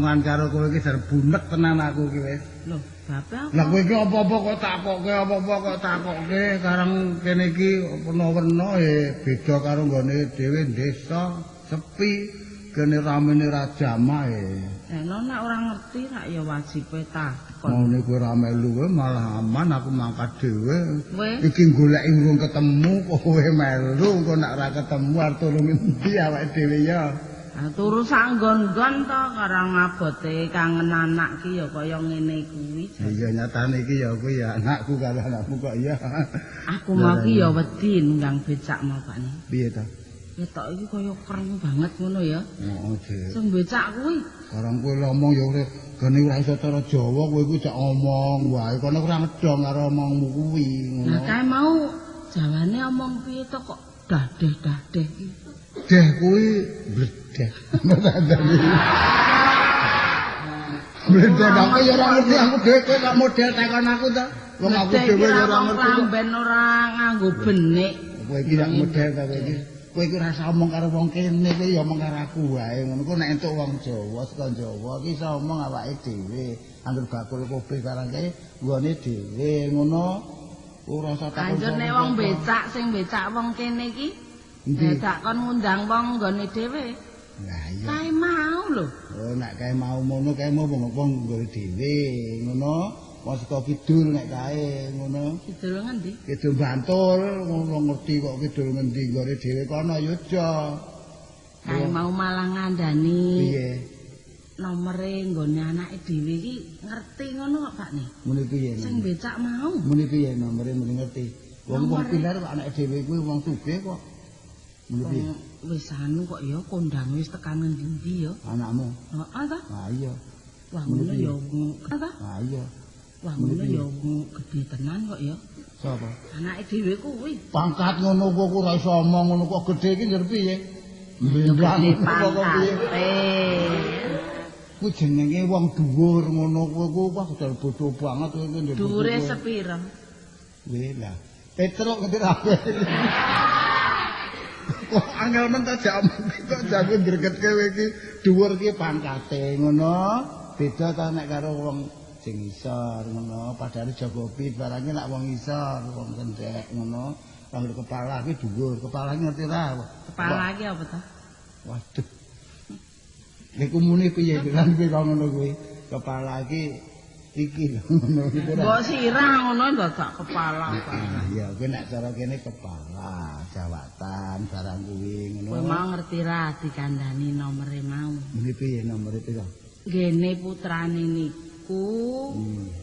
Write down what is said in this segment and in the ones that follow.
patungan karo kowe iki jar bunek tenan aku iki wis. Lho, bapak. Lah kowe iki apa-apa kok takokke, apa-apa kok takokke, karang kene iki werna-werna beda karo nggone dhewe desa, sepi, kene ramene ra jamak e. Lah nek ora ngerti rak ya wajibe takon. Maune kowe ra melu kowe malah aman aku mangkat dhewe. Iki goleki urung ketemu kowe melu, engko nek ra ketemu arep tulung endi awake dhewe ya. Ah turu sak nggon-nggon to karang abote kangen anak ki ya kaya ngene kuwi. Iya nyatane iki ya kuwi ya anakku karo anakmu kok ya. Aku mau ki ya wedi nunggang becak mau Pak. Piye to? Ketok iki kaya kereng banget ngono ya. Heeh, Dik. Sing becak kuwi. Karang kowe ngomong ya ora gene ora iso cara Jawa kowe iku jak ngomong wae kono ora ngedong karo omongmu kuwi ngono. Lah kae mau jawane omong piye to kok dadeh-dadeh iki. Deh kuwi bledeh. Bledeh aku ya ora ngerti aku dhewe kowe kok model takon aku to. Wong aku dhewe ya ora ngerti. Lamben ora nganggo benik. Kowe iki rak model ta kowe iki. Kowe iki ora usah omong karo wong kene, kowe ya omong karo aku wae ngono. Ku nek entuk wong Jawa saka Jawa iki iso omong awake dhewe. Angger bakul kopi barang kae nggone dhewe ngono. Ora usah takon. Anjur nek wong becak sing becak wong kene iki becak kon ngundang wong nggone dhewe. Lah iya. Kae mau lho. Oh nek kae mau ngono kae mau wong nggone dhewe ngono. Wong saka kidul nek kae ngono. Kidul ngendi? Kidul Bantul, ngono ngerti kok kidul ngendi nggone dhewe kono ya aja. Kae mau malah ngandani. Piye? Nomere nggone anake dhewe iki ngerti ngono kok Pak ne. Muni piye? Sing becak mau. Muni piye nomere muni ngerti. Wong wong pilar kok anake dhewe kuwi wong sugih kok. Muni piye? Wis anu kok ya kondang wis tekan ngendi ya. Anakmu. Heeh ta? Ha iya. Wah ngono ya. Ta? Ha iya. Wah ngono ya gedhe tenan kok ya. Sapa? Anake dhewe kuwi. Pangkat ngono kok ora iso omong ngono kok gedhe iki njur piye? Mblang kok piye? Kuwi jenenge wong dhuwur ngono kuwi wah jan bodho banget kowe iki. Dhuwure sepira? Weh lah. Petruk ngerti ra? Kok angel men ta jak kok jago gregetke kowe iki dhuwur iki pangkate ngono. Beda ta nek karo wong sing isor ngono, padahal jaga pit barange nek wong isor, wong kendhek ngono, wong kepala iki dhuwur, kepala iki ngerti ra? Kepala iki apa ta? Waduh. Niku muni piye lan piye kok ngono kuwi? Kepala iki iki ngono iku ora. Mbok sirah ngono dadak kepala apa. Ya kuwi nek cara kene kepala, jawatan barang kuwi ngono. Kowe mau ngerti ra dikandani nomere mau? Muni piye nomere pira? Ngene putrane niki. Ku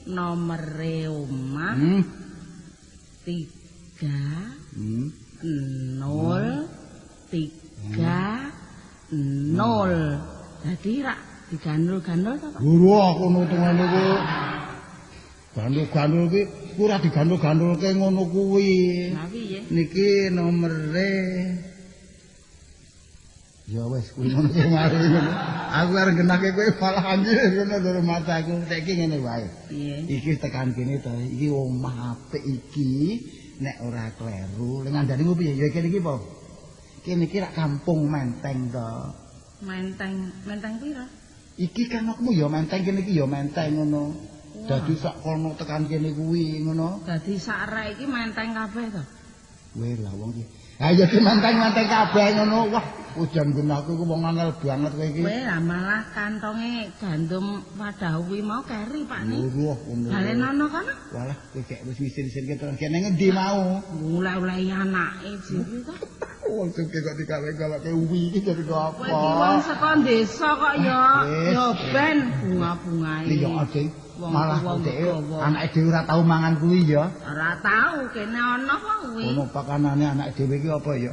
nomere omah 3 0 3 0. Dadi rak digandul-gandul ta Pak? Guru aku nutungane ku. Gandul-gandul ki ora digandul-gandulke ngono kuwi. Lah piye? Niki nomere ya wis kuwi ngono kuwi mari ngono. Aku arep genake kowe malah anjir ngono lho mataku. Saiki ngene wae. Piye? Iki tekan kene to, iki omah apik iki nek ora kleru. Lha ngandani ku piye? Ya kene iki apa? Kene iki rak kampung Menteng to. Menteng, Menteng pira? Iki kan aku ya Menteng kene iki ya Menteng ngono. Dadi sak kono tekan kene kuwi ngono. Dadi sak rek iki Menteng kabeh to. Weh lah wong iki. Ha ya ki menteng-menteng kabeh ngono. Wah, ujan genahku iku wong angel banget kowe iki. Kowe lah malah kantonge gandum wadah kuwi mau keri, Pak ni. Lho, ngono. Balen ana kono? Walah, kowe gek wis ngisin-isinke terus gek nang ngendi mau? Mulai-mulai anake dhewe to. Wong sugih kok digawe-gawake uwi iki jadi apa? Kowe iki wong saka desa kok ya. Ya ben bunga-bungae. Iya, Ding. Malah anake dhewe ora tau mangan kuwi ya. Ora tau, kene ana apa kuwi? Ono pakanane anake dhewe iki apa ya?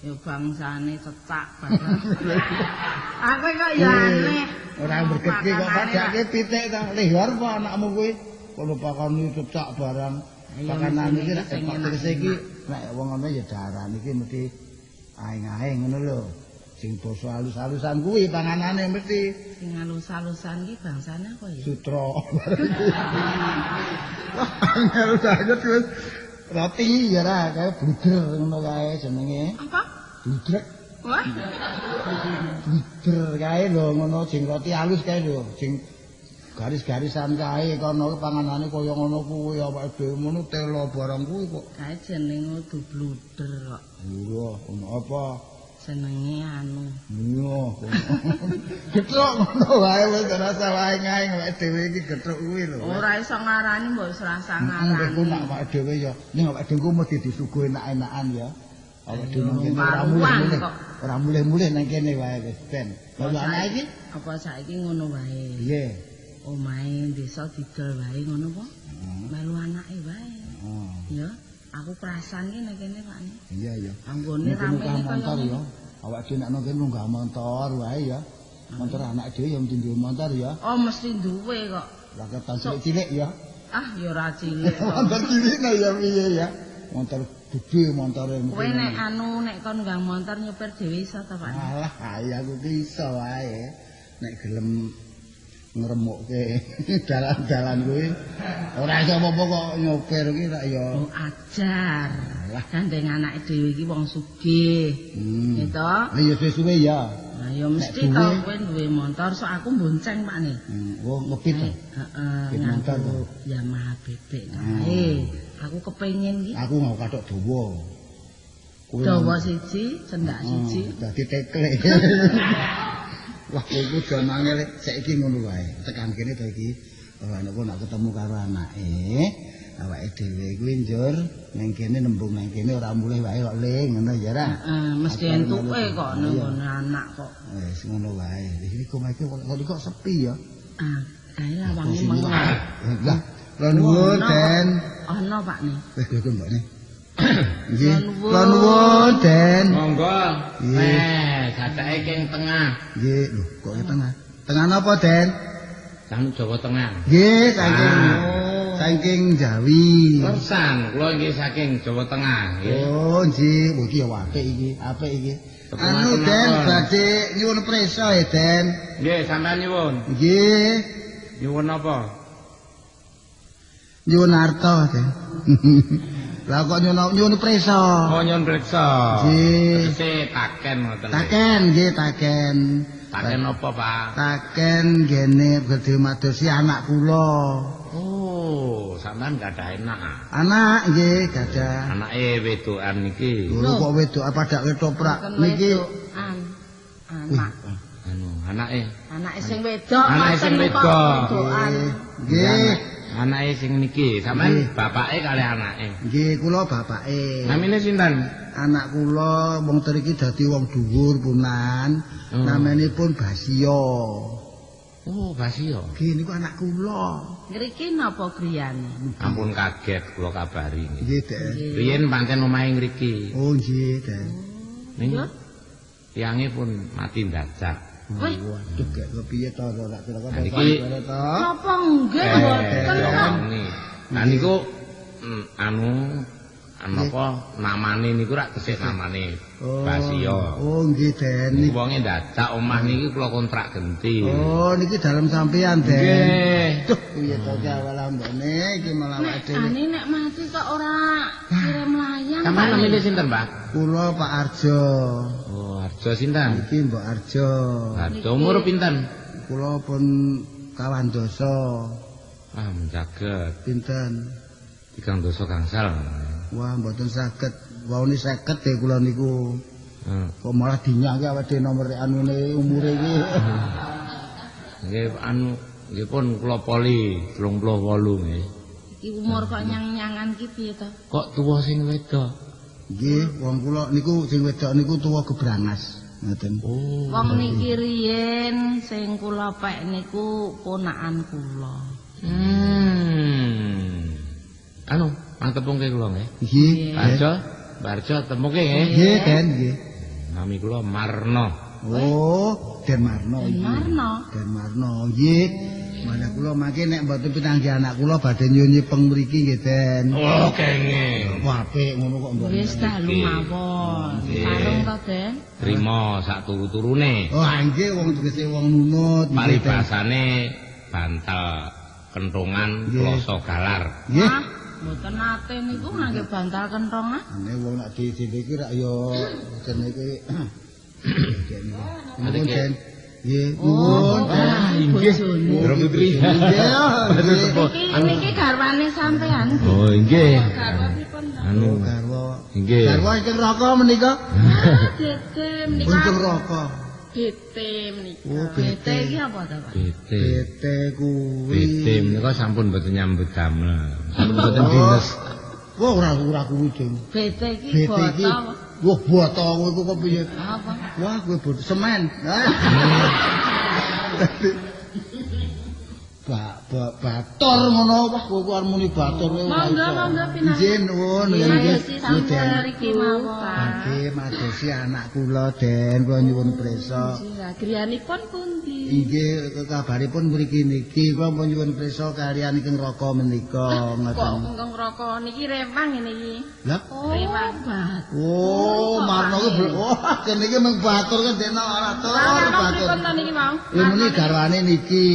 Ya bangsane cecak barang. Aku kok ya aneh. Ora mbergetke kok padake pitik ta. Lehor apa anakmu kuwi? Kono pakane cecak barang. Pakanane iki nek tegese iki nek wong ngono ya daran iki mesti aeng-aeng ngono lho. Sing basa halus-halusan kuwi panganane mesti. Sing halus-halusan iki bangsane apa ya? Sutra. Wah, angel banget wis. Roti ya ra, kae bludrek ngono kae jenenge. Apa? Bludrek. Wah. Bluder kae lho ngono sing roti halus kae lho, sing garis-garisan kae kono panganane kaya ngono kuwi awake dhewe ngono telo barang kuwi kok. Kae jenenge kudu bluder kok. Iya, ono apa? Senenge anu. Iya. Gethuk ngono wae wis ora usah wae-wae awake dhewe iki gethuk kuwi lho. Ora iso ngarani mbok wis rasa ngarani. Engko nak awake dhewe ya, ning awake dhewe mesti disuguhi enak-enakan ya. Awake dhewe nang kene ora mulih-mulih. Ora mulih-mulih nang kene wae wis ben. Lha anak iki apa saiki ngono wae? Piye? Omahe desa didol wae ngono apa? Melu anake wae. Ya. Aku kerasan ki nek kene Pak. Iya ya. Anggone rame kaya ya. Awake dhewe nek nang kene munggah motor wae ya. Motor anak dhewe ya mesti duwe motor ya. Oh mesti duwe kok. Lah ketan cilik-cilik ya. Ah ya ora cilik. Motor cilik nah ya piye ya. Motor gede montore. Kowe nek anu nek kon nggang motor nyopir dhewe iso ta Pak? Alah ayo aku ki iso wae. Nek gelem ngremukke dalan-dalan kuwi ora iso apa-apa kok nyopir ki rak ya. Oh ajar. Gandeng anake dhewe iki wong sugih. Gitu. Lah ya suwe-suwe ya. Lah ya mesti to kowe duwe motor sok aku bonceng Pak ne. Oh ngepit to. Heeh. Motor to. Yamaha bebek kae. Aku kepengin ki. Aku nggo kathok dawa. Dawa siji, cendak siji. Dadi teklek. Wah, kowe iku jamangel saiki ngono wae. Tekan kene to iki. Ora nek nak ketemu karo anake, awake dhewe kuwi njur ning kene nembung nang kene ora mulih wae kok le ngono ya ra. Heeh, mesti entuke kok nang anak kok. Wis ngono wae. Iki kok kok sepi ya. Ah, kae lawange mengo. Lah, kula nuwun, Den. Ana Pak ne. Wis kowe mbokne. Nggih. Kula nuwun, Den. Monggo. Sadake king tengah. Nggih, lho kok ke tengah? Tengah napa, Den? Sang Jawa Tengah. Nggih, saking Jawi. Lersan, kula nggih saking Jawa Tengah nggih. Oh, nggih. Oh, iki ya apik iki, apik iki. Anu, Den, badhe nyuwun prisa ya, Den. Nggih, sampean nyuwun. Nggih. Nyuwun napa? Nyuwun arta, Den. Lah kok nyuwun prisa. Oh, nyuwun prisa. Nggih. Tegese taken ngoten. Taken, nggih, taken. Taken apa, Pak? Taken gene badhe madosi anak kula. Oh, sampean gadah anak. Anak nggih, gadah. Anake wedokan niki. Lho kok wedok padha ketoprak niki. Anak. Anu, anake. Anake sing wedok, anake sing wedok. Nggih. Anake sing niki, sampean bapake kalih anake. Nggih, kula bapake. Namine sinten? Anak kula wong triki dadi wong dhuwur punan. Namanipun Basio. Oh, Basio. Nggih niku anak kula. Ngriki napa griyane? Ampun kaget kula kabari nggih. Nggih, Den. Riyen pancen omahe ngriki. Oh, nggih, Den. Ning tiange pun mati ndajak. Waduh, gak kepiye to ora kira-kira niki. Napa nggih mboten kok. Lah niku anu napa namane niku rak tesih namane Basio. Oh nggih, Den. Niku wonge ndajak omah niki kula kontrak genti. Oh niki dalem sampean, Den. Nggih. Duh, piye to ki awal mbokne iki malah awake dhewe. Ane nek mati kok ora kirim layang. Sampeyan namine sinten, Pak? Kula Pak Arjo. Oh, Arjo sinten? Niki Mbok Arjo. Arjo umur pinten? Kula pun kawan dasa. Ah, menjaget. Pinten? 3 dasa gangsal. Wah, mboten saged. Waune 50 e kula niku. Kok malah dinyangke awake dhewe nomor anune umure iki. Nggih anu nggih pun kula poli 38 nggih. Iki umur kok nyang-nyangan ki piye to? Kok tuwa sing wedok? Nggih, wong kula niku sing wedok niku tuwa gebrangas. Ngoten. Oh. Wong niki riyen sing kula pek niku ponakan kula. Anu, mantepungke kula nggih. Nggih. Barjo, Barjo temuke nggih. Nggih, Den, nggih. Nami kula Marno. Oh, Den Marno iki. Marno. Den Marno, nggih. Malah kula mangke nek mboten pinanggih anak kula badhe nyuwun nyipeng mriki nggih, Den. Oh, kenging. Wah, apik ngono kok mboten. Wis dalu mawon. Sarung to, Den? Trima sak turu-turune. Oh, nggih wong tegese wong nunut. Paribasane bantal kentongan kloso galar. Nggih. Mboten nate niku ngangge bantal kentongan. Nek wong nak diciliki rak ya jenenge iki Nuwun Den. Nggih, nuwun. Nggih. Ndoro Putri. Nggih. Niki garwane sampean. Oh, nggih. Garwa pripun to? Anu garwa. Nggih. Garwa ingkang raka menika? BT menika. Ingkang raka. BT menika. Oh, BT iki apa to, Pak? BT. BT kuwi. BT menika sampun mboten nyambut damel. Sampun mboten dinas. Wah, ora kuwi, Ding. BT iki boto. Wah, boto kowe kok piye? Apa? Wah, kowe boto semen. Bator ngono, wah kowe arep muni bator kowe. Monggo, monggo pinangan. Nggih, nuwun nggih. Sampeyan iki mawon. Nggih, madosi anak kula, Den, kula nyuwun prisa. Griyanipun pundi? Nggih, kabaripun mriki niki kula pun nyuwun prisa kaliyan ingkang raka menika ngoten. Kok ingkang raka niki rewang ngene iki. Lah, rewang. Oh, marno kuwi oh, kene iki mung batur kan dene ora to. Batur. Pripun to niki mau? Lha muni garwane niki.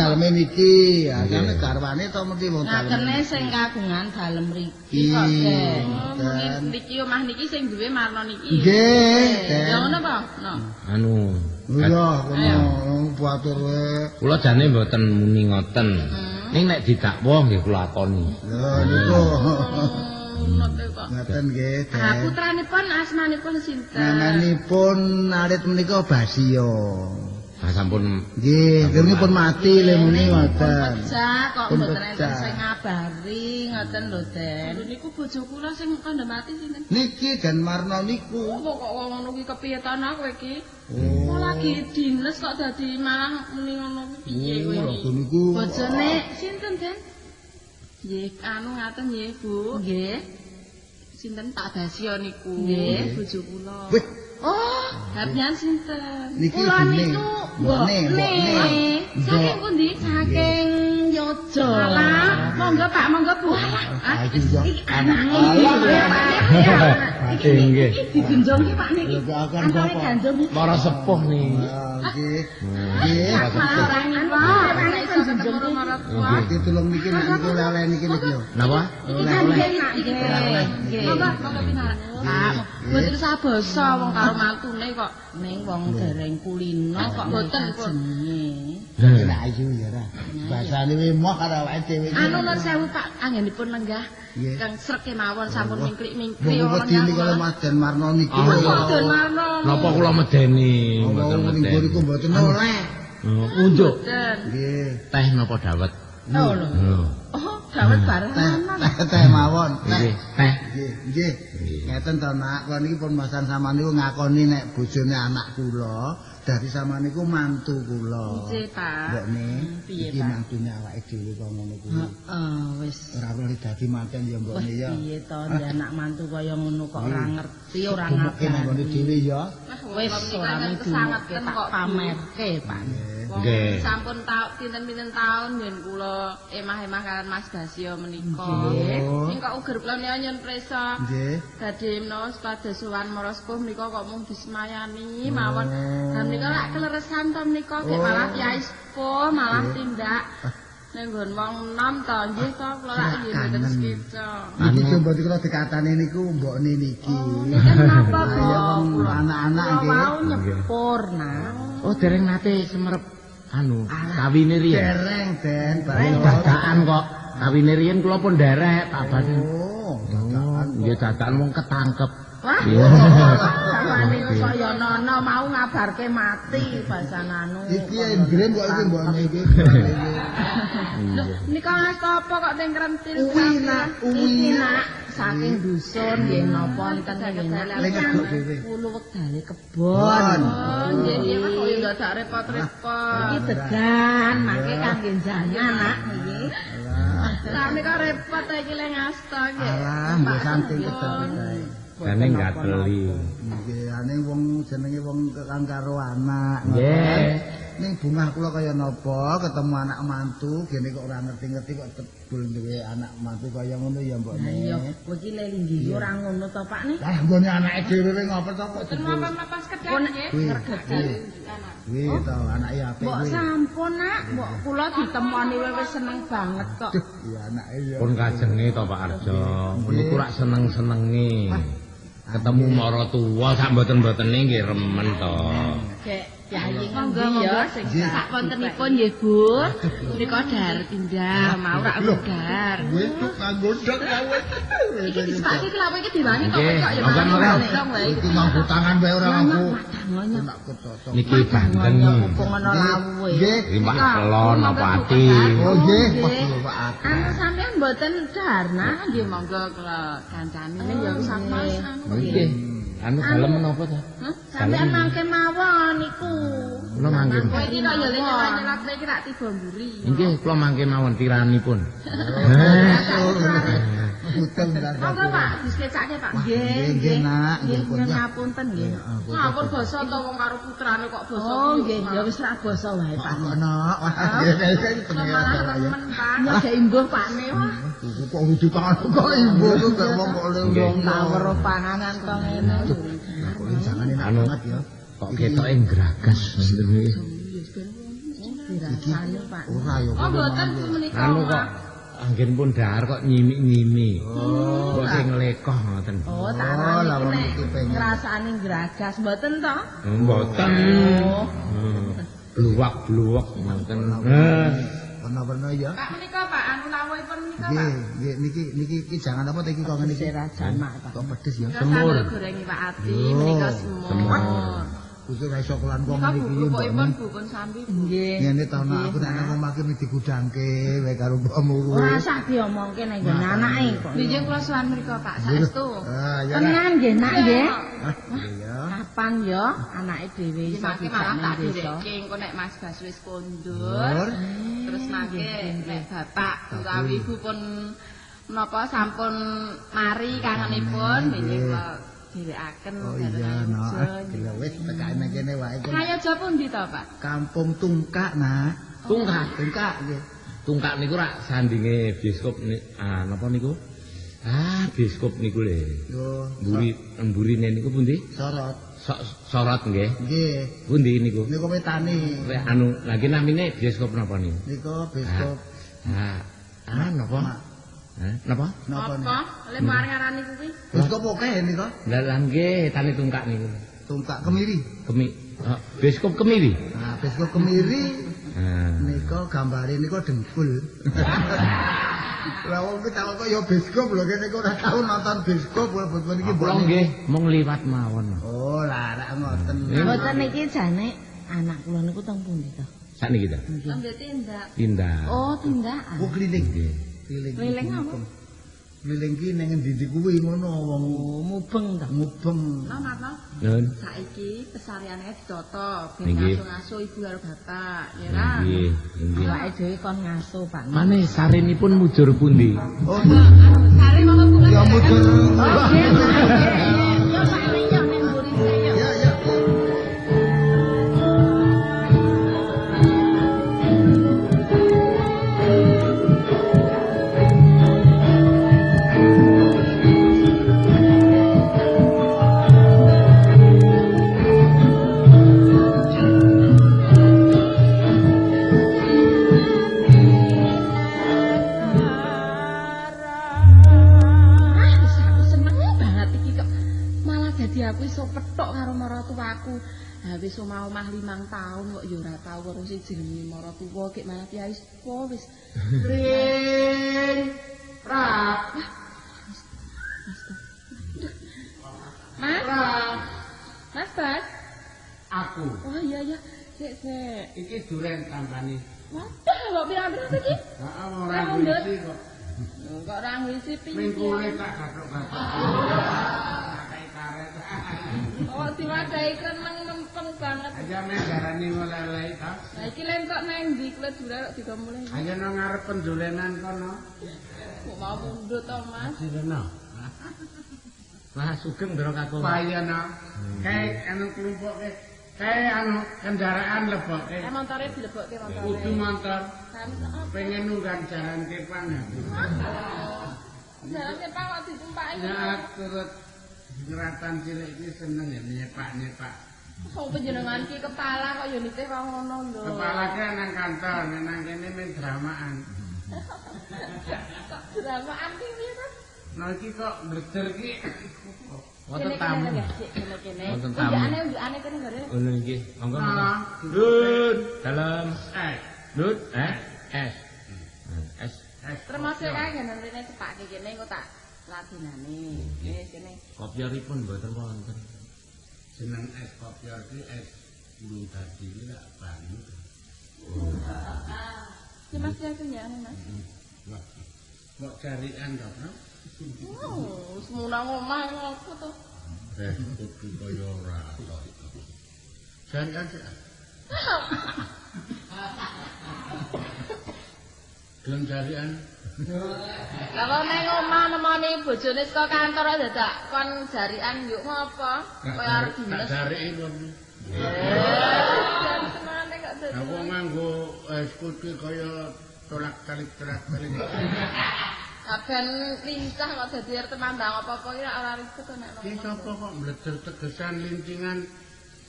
Daleme niki, asane garwane to mesti wong dalem. Ngakene sing kagungan dalem mriki kok, Den. Niki omah niki sing duwe Marno niki. Nggih. Ya ngono apa? No. Anu. Lha ngono batur wae. Kula jane mboten muni ngoten. Ning nek didakwa nggih kula akoni. Lha niku. Ngoten nggih, Den. Putranipun asmanipun sinten? Namanipun alit menika Basio. Ah sampun nggih, nggih pun mati le muni ngoten. Pecah kok mboten enten sing ngabari ngoten lho, Den. Lho niku bojo kula sing kandha mati sinten? Niki Den Marno niku. Kok kok ngono kuwi kepiye to nak kowe iki? Kok lagi dines kok dadi malah muni ngono kuwi piye kowe iki? Niku bojone sinten, Den? Nggih, anu ngaten nggih, Bu. Nggih. Sinten Pak Basio niku? Nggih, bojo kula. Oh, sampeyan sinten? Kula niku mbokne. Saking pundi? Saking Yojo. Alah, monggo Pak, monggo Bu. Alah, iki anake. Nggih. Iki digenjong ki Pak niki. Anake ganjong. Para sepuh nih. Nggih. Nggih. Nggih, tulung niki nek niku oleh niki niki lho. Napa? Oleh-oleh. Nggih. Monggo, monggo pinarak. Pak, mboten sabasa wong karo mantune kok ning wong dereng kulino kok mboten pun. Nek ayu ya ora. Basane kuwi moh karo awake dhewe. Anu nun sewu Pak, anggenipun lenggah. Kang srek kemawon sampun mingkrik-mingkrik. Wong wedi karo Mas Den Marno niku. Den Marno. Napa kula medeni? Mboten medeni. Niku mboten oleh. Unjuk. Nggih. Teh napa dawet? Oh lho. Oh, dawet bareng. Teh mawon. Nggih, teh. Nggih, nggih. Ngeten to, Nak, kula niki pun masan sampean niku ngakoni nek bojone anak kula, dadi sampean niku mantu kula. Nggih, Pak. Mbokne, piye, iki Pak? Mantune awake dhewe kok ngono kuwi. Heeh, wis. Ora perlu dadi manten ya mbokne ya. Piye to, anak mantu kaya ngono kok ora ngerti, ora Dumuke nang nggone ngabari. dhewe ya. Wis ora midunke tak pamerke, Pak. Nggih. Sampun pinten-pinten taun ngen kula emah-emah kalian Mas Basio menika. Ning kok uger kula menika nyun prisa. Nggih. Badhe menawa supados sowan mara sepuh menika kok mung disemayani mawon. Lah menika lak keleresan to menika gek malah kyai sepuh malah tindak ning nggon wong enom to nggih to kula lak nggih mboten sekeca. Niki coba kula dikatani niku mbokne niki. Niki napa kok anak-anak nggih. Wau nyepur nak. Oh dereng nate semerep anu kawine riyen. Dereng Den, dadakan kok. Kawine riyen kula pun nderek Pak Basin. Oh, dadakan. Nggih dadakan wong ketangkep. Wah. Samane kok ya nono mau ngabarke mati basan anu. Iki ngrem kok iki mbokne iki. Lho nika ngasta apa kok teng krentil? Uwi nak, uwi nak saking dusun nggih napa enten nggih nak. Kulo wektale kebon. Oh nggih nggih Mas kok ya dadak repot-repot. Iki degan mangke kangge jangan nak niki. Sami kok repot iki le ngasta nggih. Alah, mbok santing kedok kae. Jane gateli. Nggih, ane wong jenenge wong kang karo anak. Nggih. Ning bungah kula kaya napa ketemu anak mantu, gene kok ora ngerti-ngerti kok tebul duwe anak mantu kaya ngono ya mbokne. Iya, kowe iki le linggih ora ngono to Pak ne? Lah nggone anake dhewe kowe ngopo to kok jebul. Napa-napa sekedhap nggih, ngregeti. Kuwi to anake apik Mbok kuwi. sampun nak, mbok kula ditemoni wis seneng banget kok. Iya anake ya. Pun kajenge to Pak Arjo. Niku rak seneng-senenge. Ketemu mara tuwa sak mboten-mbotene nggih remen to. Gek yayi monggo ya sing sak wontenipun nggih Bu. Menika dhahar tindak mau rak dhahar. Wedok nganggo ndok ya wis. Iki disepake kelapa iki diwangi kok kok ya mangan wae. Iki nganggo tangan wae ora nganggo. Niki bandeng. Mumpung ana lawuhe. Nggih, iki kelon apa ati. Oh nggih, Pak ati. Anu sampean mboten dhahar nah nggih monggo kula kancane ning ya wis Mas anu nggih. Anu dalem menapa ta? Sampeyan mangke mawon niku. Kula mangke. Kowe iki kok ya nyelak-nyelak kowe iki rak tiba mburi. Nggih, kula mangke mawon tiranipun. Betul ndak. Monggo Pak, disekecake Pak. Nggih, nggih Nak, nggih ngapunten nggih. Ngapun basa to wong karo putrane kok basa. Oh nggih, ya wis ra basa wae Pak. Kok nak. Wah, nggih malah remen Pak. Ya gak imbuh Pakne wah. Kok kudu tangan kok imbuh kok wong kok wong tawero panganan to ngene. Kok jangan enak banget ya. Kok ketoke ngragas ngoten iki. Dirasane Pak. Ora ya. Oh mboten menika. Anu kok anggen pun dahar kok nyimik-nyimi. Oh, kok sing nglekoh ngoten. Oh, tak arani iki ngrasani ngragas mboten to? Mboten. Bluwak-bluwak ngoten. Warna-warna ya. Pak menika Pak anu lawuhipun menika Pak. Nggih, nggih niki niki iki jangan apa iki kok ngene iki. Jamak Pak. Kok pedes ya. Semur. Goreng iwak ati menika semur. Kudu ra iso kelan kok ngene iki ya. Pokokipun bukun sambi. Nggih. Ngene to nak aku nek nang omah ki digudangke wae karo mbokmu kuwi. Ora usah diomongke nek nggon anake kok. Nggih kula suwan mriku Pak saestu. Tenan nggih nak nggih. Kapan ya anake dhewe iso malah tak dhewekke engko nek Mas Bas wis kondur. Terus mangke nek bapak utawi ibu pun menapa sampun mari kangenipun nggih kula dhewekaken. Oh iya nak, gila wis tekane kene wae. Prayoga pundi to, Pak? Kampung Tungkak, Nak. Tungkak, Tungkak nggih. Tungkak niku rak sandinge bioskop ah napa niku? Ah, bioskop niku lho. Yo, mburi mburine niku pundi? Sorot. Sorot nggih. Nggih. Pundi niku? Niku wetane. Anu, lagi namine bioskop napa niku? Niku bioskop. Ah, ah napa? Hah? Napa? Napa? Le marang-arani kuwi. Bioskop oke niku. Lah lah nggih, tani Tungkak niku. Tungkak Kemiri. Bioskop Kemiri. Nah, bioskop Kemiri. Niku gambare niku dengkul. Lah wong ki tau kok ya bioskop lho kene kok ora tau nonton bioskop boten iki mbok nggih mung liwat mawon. Oh, lah rak ngoten. Mboten iki jane anak kula niku teng pundi to? Sakniki to? Nembe tindak. Tindak. Oh, tindakan. Oh, keliling. Keliling. Keliling apa? Keliling ki ning endi-endi kuwi ngono wong mubeng to. Mubeng. Nah, Marno. Nuwun. Saiki pesariane ditata ben ngaso-ngaso ibu karo bapak, ya ra? Nggih, nggih. Awake dhewe kon ngaso, Pak. Mane sarenipun mujur pundi? Oh, sare monggo kula. Ya mujur. Nggih, yo Pak yo ning mburi saya. Ya, ya. Aku iso petok karo maratuwaku. Ha wis omah-omah 5 tahun kok ya ora tau weruh sing jenenge maratuwa kek malah piyai sepuh wis. Ring. Rap. Mas. Mas Bas. Aku. Oh iya iya. Sik sik. Iki duren tampane. Waduh, kok pirang-pirang iki? Heeh, ora ngisi kok. Kok ora ngisi piye? Mingkule tak gathuk-gathuk. Oh, diwadahi kreneng mempeng banget. Aja men darani ngelelei ta. Lah iki lentok nang ndi kula dure kok dikomulih. Ayo nang ngarep pendolenan kono. Kok mau mundhut to, Mas? Sirena. Wah, sugeng ndra kakung. Payana. Kae anu klumpuke, kae anu kendaraan leboke. Montore dilebokke montore. Kudu montor. Pengen nunggang jaran kepang. Jaran kepang kok ditumpaki. Ya turut ngeratan cilik iki seneng ya nyepak-nyepak. Wong panjenengan ki kepala kok ya nitih kok ngono lho. Kepala ki nang kantor, nang kene men dramaan. Kok dramaan ki piye to? Nah iki kok blejer ki. Wonten tamu. Kene. Wonten tamu. Unjukane kene nggone. Oh lho nggih. Monggo monggo. Lut, dalem. S. Lut, S. S. Termasuk kae ngene rene cepake kene engko tak ladinane. Wis kene. Kopyoripun mboten wonten. Jeneng es kopyor ki es urung dadi iki lak banyu. Iki Mas yang kenyane, Mas. Wah. Kok carian to, Bro? Oh, semono omah apa to? Kudu kaya ora to. Carian sik. Gelem carian. Lah nang omah nemoni bojone saka kantor dadak kon jarian yuk ngopo? Kaya arep dinas. Jarike wong. Jan senane kok dadi. Aku nganggo es kudu kaya tolak-talik tolak-talik. Kaben lincah kok dadi arep temandang apa-apa iki ora ribet to nek. Iki sapa kok mleder tegesan lincingan?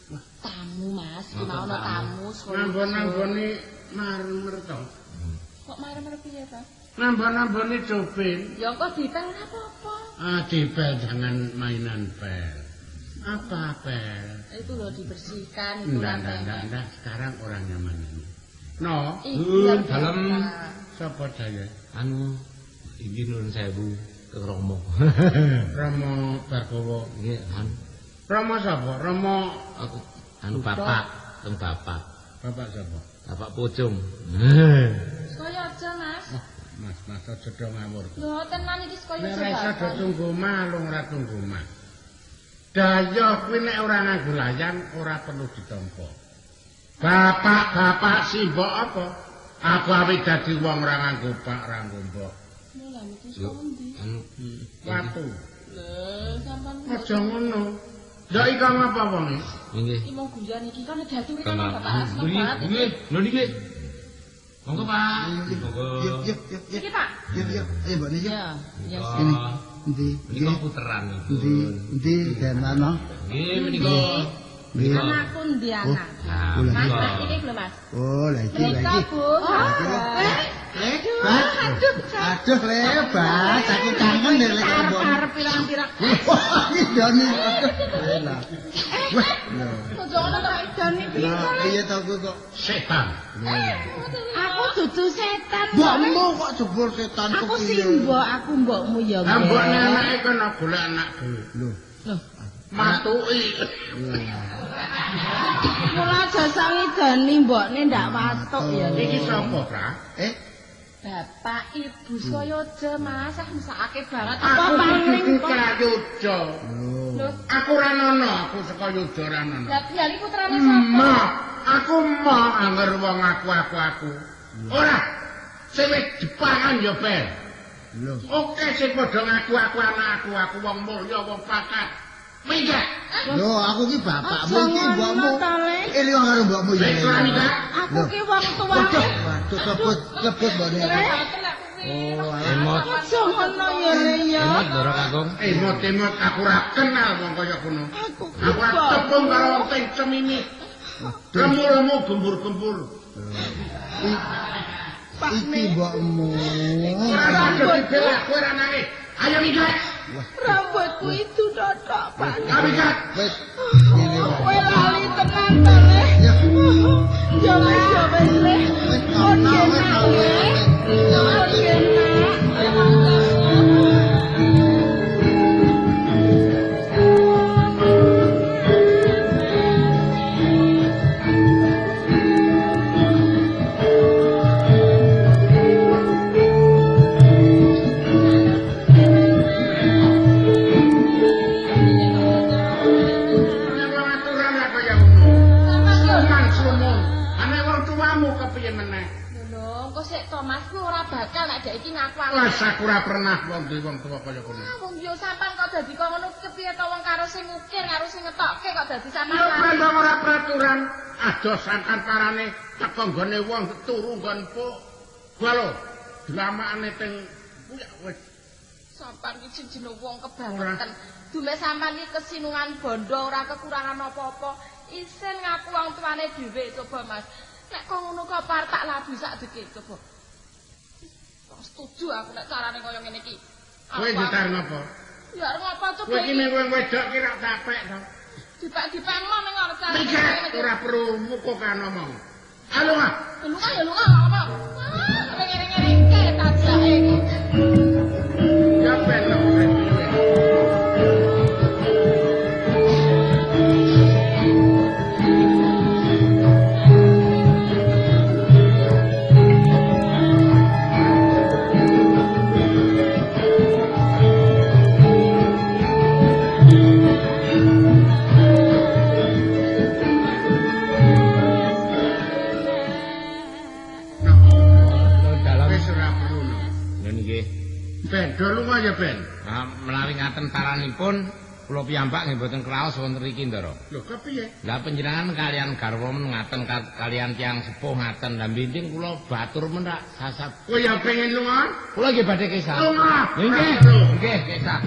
Wah, tamu Mas, ki mau ana tamu. Nambon-namboni marmer to. Kok marmer piye to? Nambon-namboni cobin. Ya kok dipel ora apa-apa. Ah, dipel jangan mainan pel. Apa pel? Itu loh dibersihkan itu lantainya. Enggak, sekarang orangnya mana ini? No, dalem sapa daya? Anu iki nuwun sewu ke Romo. Romo Bargowo. Nggih, anu. Romo sapa? Romo aku anu bapak, teng bapak. Bapak sapa? Bapak Pocong. Kaya aja, Mas. Oh, Mas, Mas aja do ngawur. Lho, tenan iki kaya aja. Nek iso do tunggu mah, ora tunggu mah. Daya kuwi nek ora nganggo layang ora perlu ditampa. Bapak-bapak simbok apa? Aku awit dadi wong ora nganggo pak, ora nganggo mbok. Lha niku saka ndi? Anu watu. Lho, sampean aja ngono. Ndak iki ngapa wonge? Nggih. Iki mung guyon iki kan diaturi kan Bapak asma banget. Nggih, lho niki. Monggo Pak. Monggo. Yuk, yuk, yuk. Iki Pak. Yuk, yuk. Ayo mbok niki. Ya, ya. Endi? Menika puteran niku. Endi? Endi den ana? Nggih menika. Anakku ndi anak? Mas, iki lho Mas. Oh, lha iki lha iki. Aduh, aduh lebat, aku kangen lek lek mbok. Arep pirang-pirang. Wah, iki doni. Aduh. Wah, lho. Ojo ngono to idone piye to? Piye to aku kok setan. Aku dudu setan. Mbokmu kok jebul setan kok. Aku simbok, aku mbokmu ya. Lah mbokne anake kono golek anak dhewe. Lho. Lho. Matuki. Mula jasa ngidoni mbokne ndak watuk ya. Iki sapa, Pra? Bapak Ibu Soyojo Mas, ah mesakake banget. Apa paling Prayojo? Lho, aku ora nono, aku saka Yojo ora nono. Lah piye iki putrane sapa? Ma, aku mah angger wong aku. Ora. Sing wis dipangan ya ben. Lho. Oke sing padha ngaku aku anak aku wong mulya, wong pakat. Minggah. Lho, aku ki bapakmu iki mbokmu. Eling karo mbokmu ya. Aku ki wong tuamu. Waduh, sebut mbokne. Oh, emot. Aja ngono ya Le ya. Emot Ndara Kakung. Emot-emot aku ora kenal wong kaya ngono. Aku ora tepung karo wong sing cemimi. Lemu-lemu gembur-gembur. Iki mbokmu. Ora dibelak kowe ora nangis. Ayo minggah. Rambutku itu totok, Pak. Wis. Kowe lali tenan to, Le. Ya wis, ya wis, Le. Kon kenak, Le. Kon kenak. Wes aku ora pernah wong duwe wong tuwa kaya kono. Wong yo sampean kok dadi kok ngono kepiye to wong karo sing ngukir karo sing ngetokke kok dadi sampean. Ya prendong ora peraturan adoh sangkan parane teko nggone wong turu nggon puk. Gua lho dlamakane teng wis sampean iki jeneng wong kebangetan. Dume sampean iki kesinungan bondo ora kekurangan apa-apa. Isin ngaku wong tuane dhewe coba Mas. Nek kok ngono kok par tak labu sak deke coba. Setuju aku nek carane kaya ngene iki. Kowe nyetar napa? Ya arep ngapa coba Kowe iki ning wong wedok ki rak capek to. Dipak-dipak mon ning arep cari. Ora perlu muka kan omong. Ah lunga. Lunga ya lunga apa? Wah, ngere-ngereke tajake iki. Ya ben lho. Ben, do lunga ya Ben. Ah, menawi ngaten saranipun kula piyambak nggih mboten kraos wonten mriki, Ndara. Lho, kepiye? Lah panjenengan kalian garwa men ngaten kalian tiyang sepuh ngaten. Lah benjing kula batur men rak sasab. Kowe ya pengen lunga? Kula nggih badhe kesah. Lunga. Nggih. Nggih, kesah.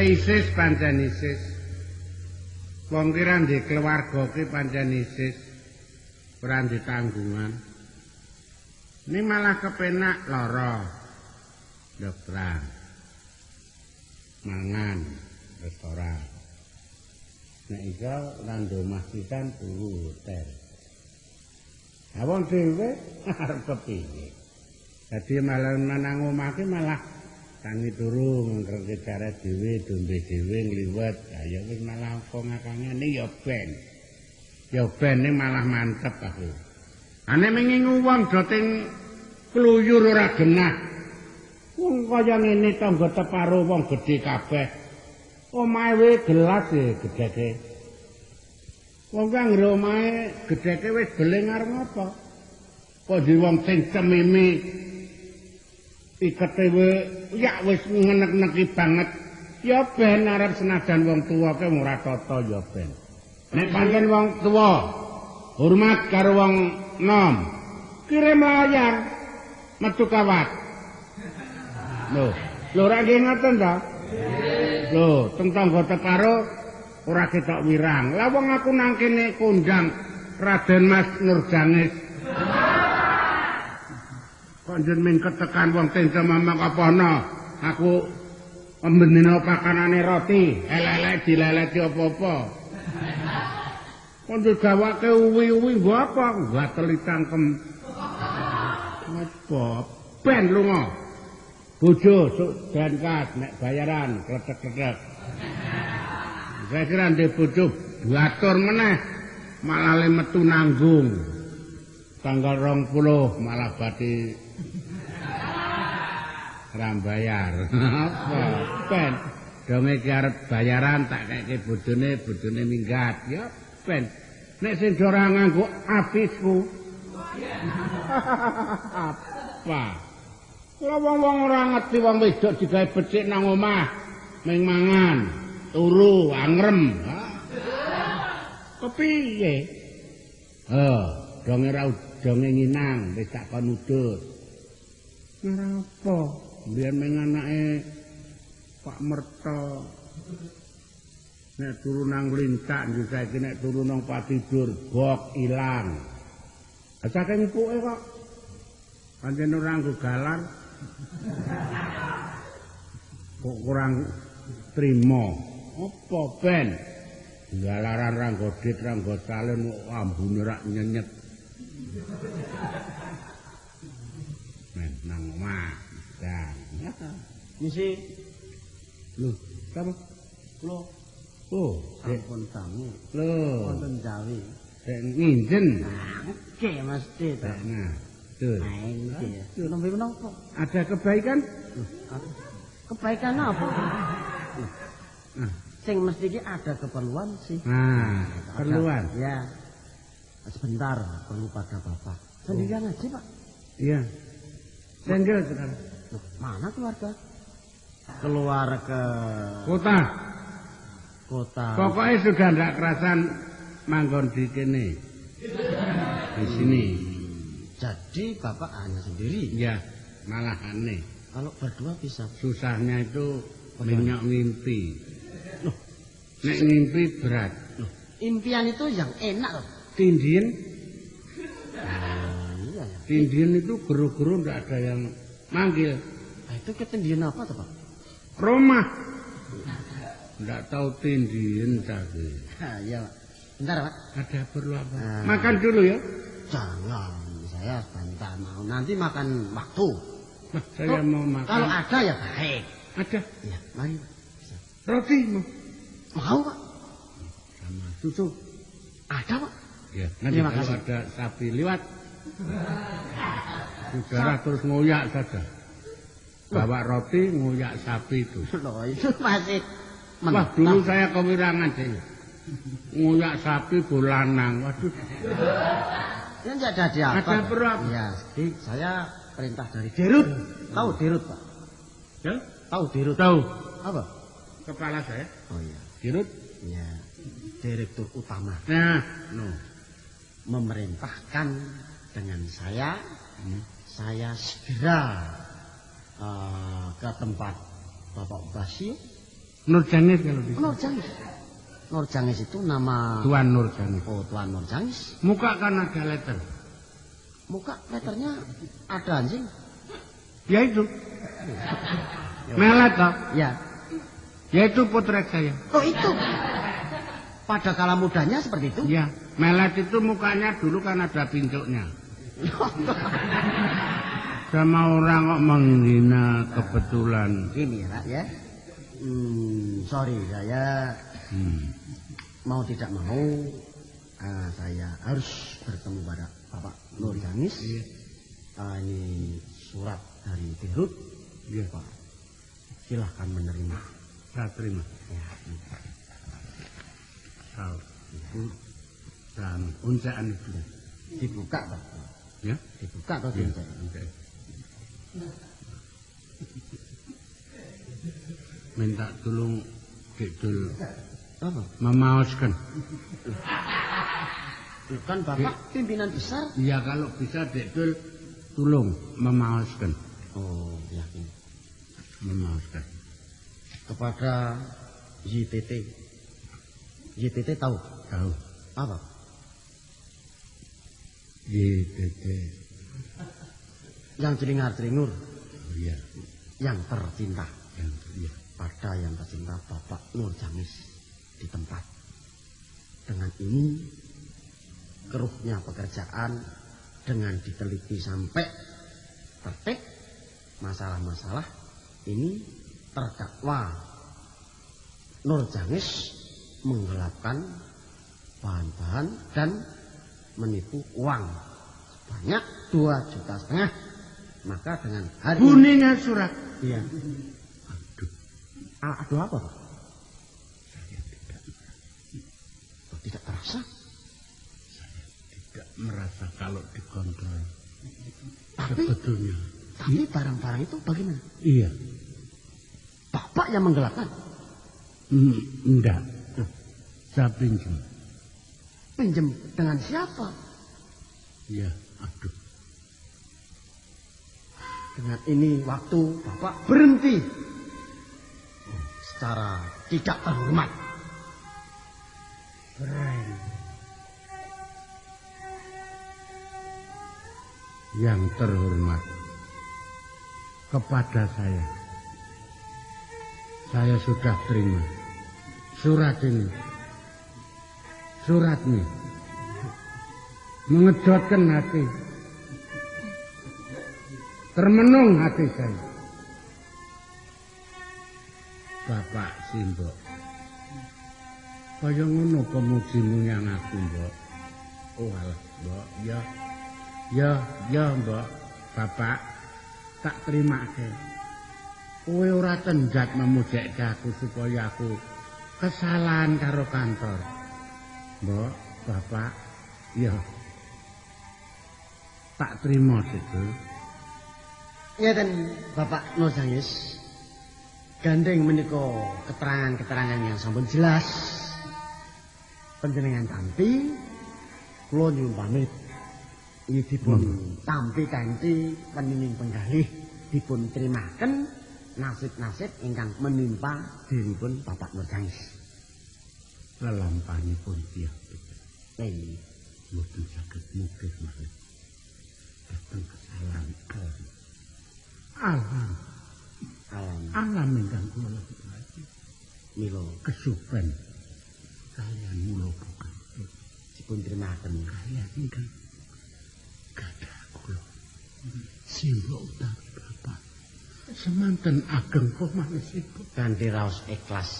Isis pancen isis. Wong ki ra ndek keluarga ki pancen isis. Ora ndek tanggungan. Ini malah kepenak lara. Dokteran. Mangan restoran. Nek iso nang omah pisan turu hotel. Ha wong dhewe arep kepiye? Dadi malah nang omah ki malah tangi turu ngangkreke cara dhewe, dombe dhewe ngliwet. Ha ya wis malah kok ngakangane ya ben. Ya ben ning malah mantep aku. Ane mengingu wong do ting kluyur ora genah. Wong kaya ngene tangga teparo wong gedhe kabeh. Omahe we gelas e gedheke. Wong kang anggere omahe gedheke wis beling arep ngapa? Kok di wong sing cemimi ikete we ya wis ngenek-neki banget. Ya ben arep senajan wong tuwa ke ora tata ya ben. Nek pancen wong tuwa hormat karo wong nom, kirim layar metu kawat. Lho, lho ora nggih ngoten ta? Lho, teng tangga teparo ora ketok wirang. Lah wong aku nang kene kondang Raden Mas Nurjangis. Kok njen ming ketekan wong tenca mamang apa ana? Aku mbenina pakanane roti, elek-elek dileleti apa-apa. Kok digawake uwi-uwi nggo apa? Gateli cangkem. Apa? Ben lunga. Bojo sok dankas nek bayaran kletek-kletek. Saya kira ndek bojo batur meneh malah le metu nanggung. Tanggal 20 malah bati ora bayar. Apa? Ben donge iki arep bayaran tak keke bojone, bojone minggat. Ya ben. Nek sing ora nganggo afisku. Apa? Lah wong-wong ora ngerti wong wedok digawe becik nang omah, ming mangan, turu, angrem. Kepiye? Heh, donge ra donge nginang wis tak kon udut. Ora apa? Mbiyen ming anake Pak Merto. Nek turu nang lincak njuk saiki nek turu nang patidur bok ilang. Saking empuke kok. Pancen ora nggo galar. Kok kurang trima. Apa ben? Galaran ra nggo dit ra nggo calen ambune rak nyenyet. Men nang omah. Dan. Misi. Lho, sapa? Kula. Oh, sampun tamu. Lho, wonten Jawi. Dek nginjen. Oke, mesti ta. Nah, tuh. Nggih. Nembe menapa? Ada kebaikan? Kebaikan apa? Sing mesti iki ada keperluan sih. Nah, keperluan. Ya. Sebentar, perlu pada Bapak. Sendirian aja, Pak. Iya. Sendiri sekarang. Loh, mana keluarga? Keluar ke kota. Kota. Pokoknya sudah ndak kerasan manggon di kene. Di sini. Jadi Bapak hanya sendiri? Iya, malah aneh. Kalau berdua bisa. Susahnya itu minyak ngimpi. Loh, nek ngimpi berat. Loh, impian itu yang enak loh. Tindien. Oh, iya ya. Tindien itu guru-guru ndak ada yang manggil. Nah, itu ketindian apa tuh, Pak? Rumah. Nggak tahu tindien tadi. Iya, Pak. Bentar, Pak. Ada perlu apa? Makan dulu ya. Jangan, saya sebentar mau. Nanti makan waktu. Wah, saya mau makan. Kalau ada ya baik. Ada. Iya, mari, Pak. Bisa. Roti mau? Mau, Pak. Sama susu. Ada, Pak. Ya, nanti terima kalau kasih. Ada sapi lewat. Saudara terus ngoyak saja. Bawa roti ngoyak sapi itu. Loh, itu masih. Wah, dulu saya kewirangan sih. Ngoyak sapi bolanang. Waduh. Ini enggak jadi apa. Ada perlu apa? Ya, jadi saya perintah dari Dirut. Tahu Dirut, Pak? Ya? Tahu Dirut? Tahu. Apa? Kepala saya. Oh iya. Dirut? Iya. Direktur utama. Nah, no. Memerintahkan dengan saya, saya segera ke tempat Bapak Basio. Nurjangis kalau bisa. Nurjangis. Nurjangis itu nama Tuan Nurjangis. Oh, Tuan Nurjangis. Muka kan ada letter. Muka letternya ada anjing. Ya itu. Melet toh? Ya. Ya itu potret saya. Oh itu. Pada kala mudanya seperti itu? Ya. Melet itu mukanya dulu kan ada pincuknya. Sama orang kok menghina kebetulan. Gini ya, Pak ya. Sorry, saya mau tidak mau saya harus bertemu pada Bapak Nurjangis. Iya. Ini surat dari Dirut. Iya, Pak. Silahkan menerima. Saya terima. Ya. Tahu. Dan uncaan itu dibuka, Pak. Ya, dibuka atau diuncaan? Ya. Minta tolong Dikdul. Apa? Memaoskan. Bukan Bapak pimpinan besar? Iya, kalau bisa Dikdul tolong memaoskan. Oh, yakin. Memaoskan. Kepada YTT. YTT tahu? Tahu. Apa? YTT. Yang celingar-celingur. Oh, iya. Yang tercinta. Yang, iya. Pada yang tercinta Bapak Nurjangis di tempat. Dengan ini keruhnya pekerjaan dengan diteliti sampai tertib masalah-masalah ini terdakwa Nurjangis menggelapkan bahan-bahan dan menipu uang sebanyak 2,5 juta. Maka dengan hari bunyinya surat. Iya. Aduh. Aduh apa, Pak? Saya tidak merasa. Oh, tidak terasa? Saya tidak merasa kalau dikontrol. Tapi, sebetulnya. Tapi barang-barang itu bagaimana? Iya. Bapak yang menggelapkan? Enggak. Saya pinjam. Pinjam dengan siapa? Iya, aduh. Dengan ini waktu Bapak berhenti secara tidak terhormat. Keren. Yang terhormat kepada saya sudah terima surat ini. Surat ini mengejutkan hati, termenung hati saya. Bapak Simbok, kaya ngono pemujimu yang aku, Mbok. Oh alah, Mbok, ya. Ya, ya, Mbok. Bapak tak terimake. Kowe ora tenjat memujekke aku supaya aku kesalahan karo kantor. Mbok, Bapak, ya. Tak terima itu. Ngeten Bapak Nurjangis. Gandeng menika keterangan-keterangan yang sampun jelas. Panjenengan tampi kula nyuwun pamit. Iki dipun tampi kanthi penining penggalih dipun trimaken nasib-nasib ingkang menimpa diripun Bapak Nurjangis. Lelampanipun tiyang Nggih. Mboten saged mukih malih. Dhateng kesalahan alam. Alam. Alam. Alam ingkang kula lampahi. Mila kesupen kalian mula bukan dipun trimaken kalian ingkang gadah kula. Simbok utawi bapak semanten ageng komanisipun kanthi raos ikhlas.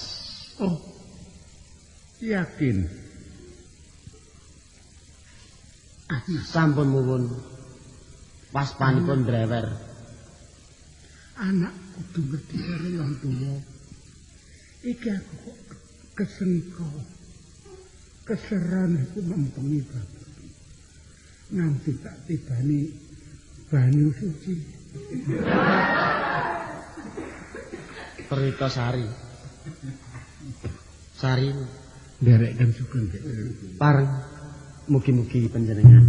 Oh. Yakin. Sampun muwun waspanipun drewer. Anak kudu ngerti karo wong tuwa. Iki aku kok kesengko. Keseran aku mempengi bapak. Nanti tak tibani banyu suci. Perwita sari. Sari nderekkan sugeng pareng mugi-mugi panjenengan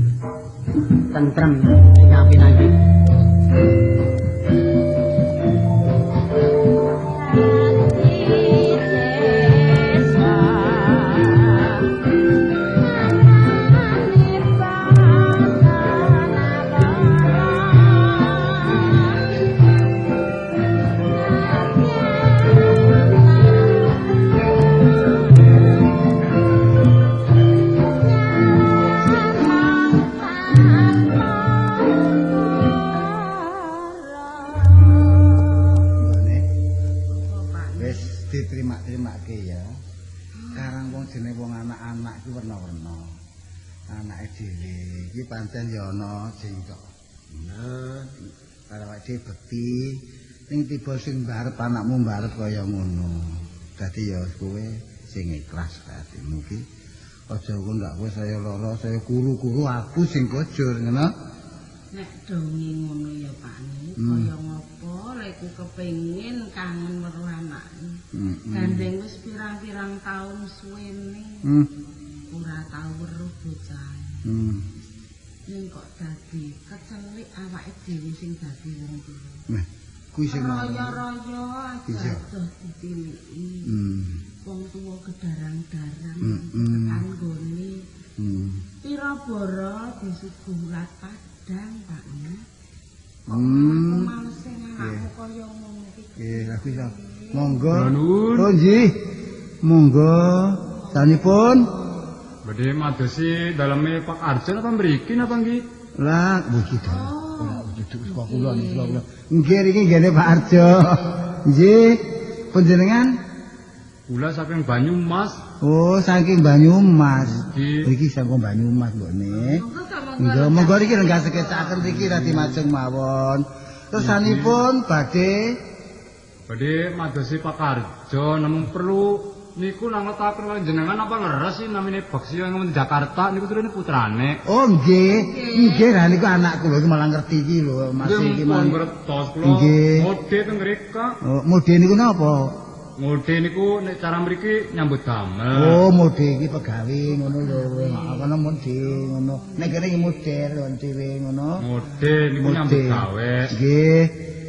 tentrem ingkang pinanggih. Pancen ya ana sing kok. Nah, karo awake dhewe bekti ning tiba sing mbarep anakmu mbarep kaya ngono. Dadi ya kowe sing ikhlas atimu ki. Aja kowe ndak kowe saya lara, saya kuru-kuru aku sing kojur ngono. Nek donge ngono ya Pak ni, kaya ngopo lekku kepengin kangen weruh anake. Gandeng wis pirang-pirang taun suwene. Ora tau weruh bocah. Ning kok dadi kecelik awake dhewe sing dadi wong tuwa. Nah, kuwi sing raya-raya aja ditiliki. Wong tuwa kedarang-darang tekan nggone. Pira bara disuguh ulat padang, Pak. Aku males sing anakmu kaya ngono iki. Nggih, lha kuwi monggo. Oh nggih. Monggo. Sanipun Badhe madosi daleme Pak Arjo napa mriki napa nggih? Lah, mriki to. Duduk saka kula niki kula. Nggih niki nggene Pak Arjo. Nggih. Panjenengan? Kula saking Banyumas. Oh, saking Banyumas. Mriki saking Banyumas mbokne. Monggo monggo niki lenggah sekecaken mriki radi majeng mawon. Tersanipun badhe madosi Pak Arjo namung perlu niku nangetaken kaliyan jenengan apa leres sih namine Baksio yang wonten Jakarta niku turune putrane. Oh nggih. Nggih lah niku anakku lho iki malah ngerti iki lho Mas iki mawon. Ngertos kula. Mode teng mriko. Oh, mode niku napa? Mode niku nek cara mriki nyambut damel. Oh, mode iki pegawe ngono lho. Kono mode ngono. Nek kene iki model wong dhewe ngono. Mode niku nyambut gawe. Nggih.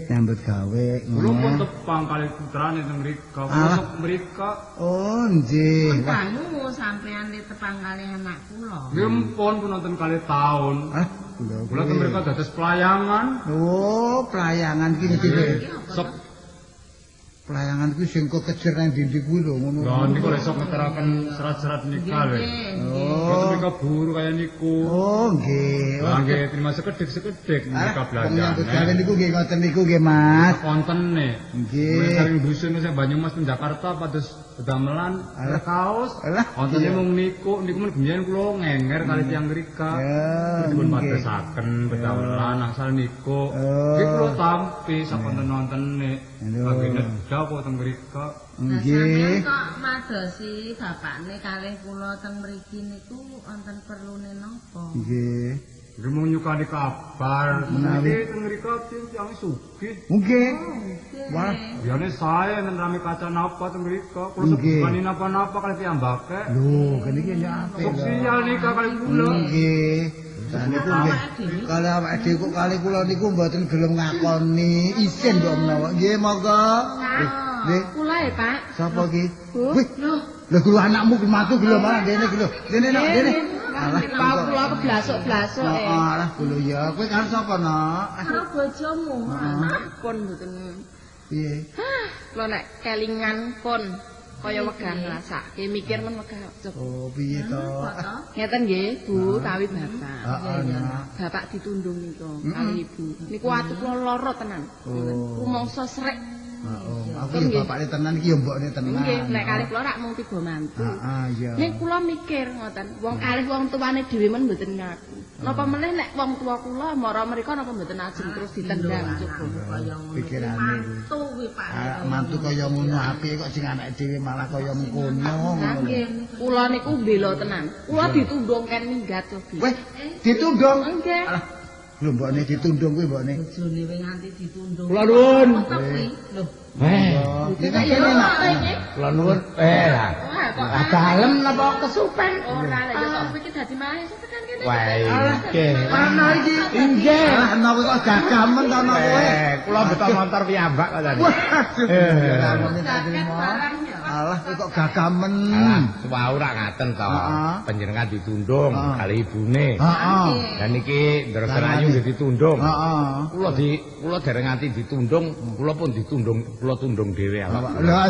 Nyambut gawe Kula pun tepang kali putrane teng mriko. Kula sok mriko. Oh, nggih. Dangu sampean tepang kali anak kula. Nggih pun wonten kali taun. Ah, kula teng mriko dados pelayangan. Oh, pelayangan ki ngerti. Sok pelayangan kuwi sing kekejer nang ndi-ndi kuwi lho ngono. Lha niku lho sok ngeteraken serat-serat nikah lho. Oh, nika buru kaya niku. Oh, nggih. Lah nggih terima sekedhik-sekedhik nika belanja. Wong nyambut gawe niku nggih ngoten niku nggih, Mas. Kontene. Nggih. Saking dusun sing Banyumas teng Jakarta pados damelan kaos. Kontene mung niku niku men gembiyen kula ngenger kali tiyang mrika. Dipun padosaken pedamelan asal niku. Nggih kula tampi sakonten-wontene. Kangge nedha kok teng mrika. Nggih. Kok madosi bapakne kalih kula teng mriki niku wonten perlune napa? Nggih. Nggih mung nyukani kabar menawi teng mrika tiyang sugih. Nggih. Wah, biyane sae nen rame kaca napa teng mrika. Kula sugihane napa-napa kali piyambake. Lho, kene iki ya apik. Sosial nika kali kula. Nggih. Lah niku nggih. Kali awake dhewe kok kali kula niku mboten gelem ngakoni isin mbok menawa. Nggih, monggo. Nggih. Kula e, Pak. Sapa iki? Wih, lho. Lho kulo anakmu ki mantu ki lho malah dene ki lho. Dene nak dene. Alah, kula keblasuk-blasuk e. Heeh, alah kulo ya. Kowe karo sapa, Nak? Karo bojomu. Pun mboten. Piye? Kula nek kelingan pun kaya wegah ngrasake mikir men wegah. Oh, piye to? Ngeten nggih, Bu, tawi bapak. Heeh, Nak. Bapak ditundung nika kali ibu. Niku ati kula lara tenan. Rumangsa srek. Heeh, aku ya bapakne tenan iki ya mbokne tenan. Nggih, nek kalih kula rak mung tiga mantu. Heeh, iya. Nek kula mikir ngoten, wong kalih wong tuane dhewe men mboten ngaku. Napa meneh nek wong tuwa kula mara mriko napa mboten ajeng terus ditendang coba. Pikirane mantu kuwi Pak. Mantu kaya ngono apike kok sing anake dhewe malah kaya mengkono ngono. Nggih, kula niku mbela tenan. Kula ditundung ken minggat cobi. Weh, ditundung? Nggih. Lho mbokne ditundung kuwi mbokne. Bojone wing nganti ditundung. Kula nuwun. Lho. Eh, kene nak. Kula nuwun. Eh lah. Dalem napa kesupen? Ora lah ya kok kowe iki dadi mahe tekan kene. Wah, nggih. Ana iki. Nggih. Lah ana kowe kok gagamen to ana kowe. Kula beto montor piyambak kok tadi. Alah kowe kok gagamen. Alah, wau ra ngaten to. Panjenengan ditundung kali ibune. Heeh. Lah niki Ndara Serayu nggih ditundung. Heeh. Kula di kula dereng nganti ditundung, kula pun ditundung, kula tundung dhewe awak. Lha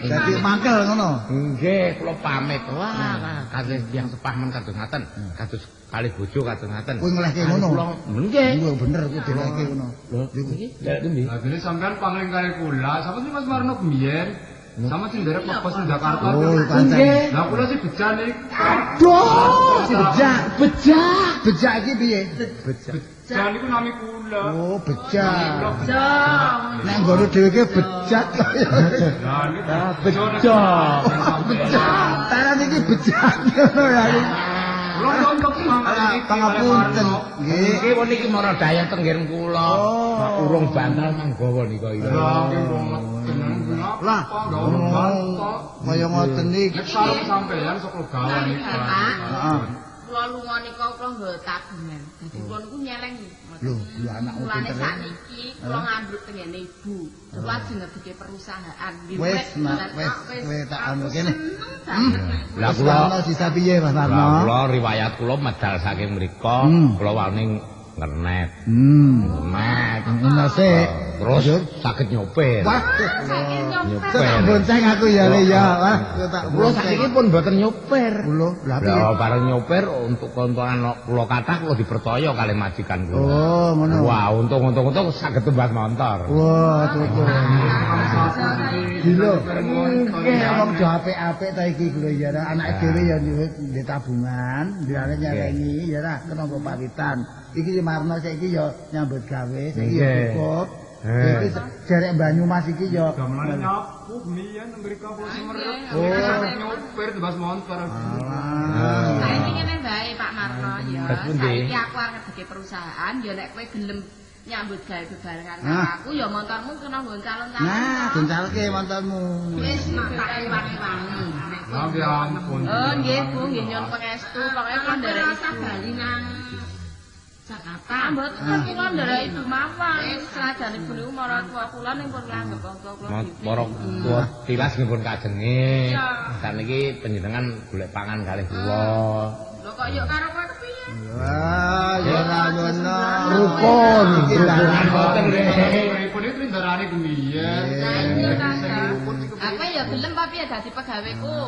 dadi mangkel ngono. Nggih, kula pamit. Wah, kados tiyang sepah men kados ngaten, kados kalih bojo kados ngaten. Kowe ngelehke ngono. Nggih. Kuwi bener kuwi dilehke ngono. Lho, iki lha endi? Lah dene sampean pangling kali kula, sampean sih Mas Marno gembiyen. Sama sing nderek kok sing Jakarta. Oh, pancen. Lah kula sih beja niku. Aduh, si beja, beja. Beja iki piye? Beja. Beja niku nami kula. Oh, beja. Beja. Nek nggono dhewe ki bejat kok. Lah niku beja. Beja. Taran iki bejat ngono ya. Kula nonton pangapunten. Nggih. Nggih pun niki mara dayah tenggen kula. Urung bantal manggawa nika iki. Lah nggih wong Lah, kaya ngoten iki. Nek sarung sampeyan sok gawan niku. Heeh. Kula lunga nika kula nggawa tabungan. Dadi kula niku nyeleng. Lho, lho anakmu pinter. pinter. Sakniki kula ngandhut tengene ibu. Kula ajeng ngedeke perusahaan. Wis, wis, kowe tak anu kene. Lah kula sisa piye Mas Marno? Lah kula riwayat kula medal saking mriku, kula wani ngernet. Ngernet. Ngono sik. Terus saged nyopir. Wah, nyopir. Tak bonceng aku ya le ya. Wah, tak kula sakiki pun mboten nyopir. Kula lha piye? Lah bareng nyopir untuk kontoan kula kathah kula dipercaya kalih majikan kula. Oh, ngono. Wah, untung-untung saged tumbas motor. Wah, cukup. Gila. Nggih, wong do apik-apik ta iki kula ya. Anake dhewe ya duwe tabungan, ndirane nyelengi ya ra kena nggo pawitan. Iki Marno saiki ya nyambut gawe, saiki ya cukup. Iki derek Banyumas iki ya gamelane nyapu gemiyen mriko kula semerep. Oh, nyopir tumbas motor. Saiki ngene bae Pak Marno ya. Saiki aku arep ngedeke perusahaan ya nek kowe gelem nyambut gawe bebarengan karo aku ya montormu kena nggon calon-calon. Nah, goncalke montormu. Wis tak ewangi-wangi. Lah ya ampun. Oh nggih Bu, nggih nyuwun pangestu, pokoke kula nderek usah bali nang Jakarta. Mboten kula nderek ibu mawon. Senajan ibu niku maratuwa kula ning pun langgep wong tuwa kula. Para tuwa tilas nggih pun kajenge. Saniki panjenengan golek pangan kalih kula. Lho kok yo karo kowe kepiye? Wah, ya ora ngono. Rukun, rukunan boten nggih. Rukun iki ndarani kumiye. Lah iya ta. Aku ya gelem apa piye dadi pegaweku.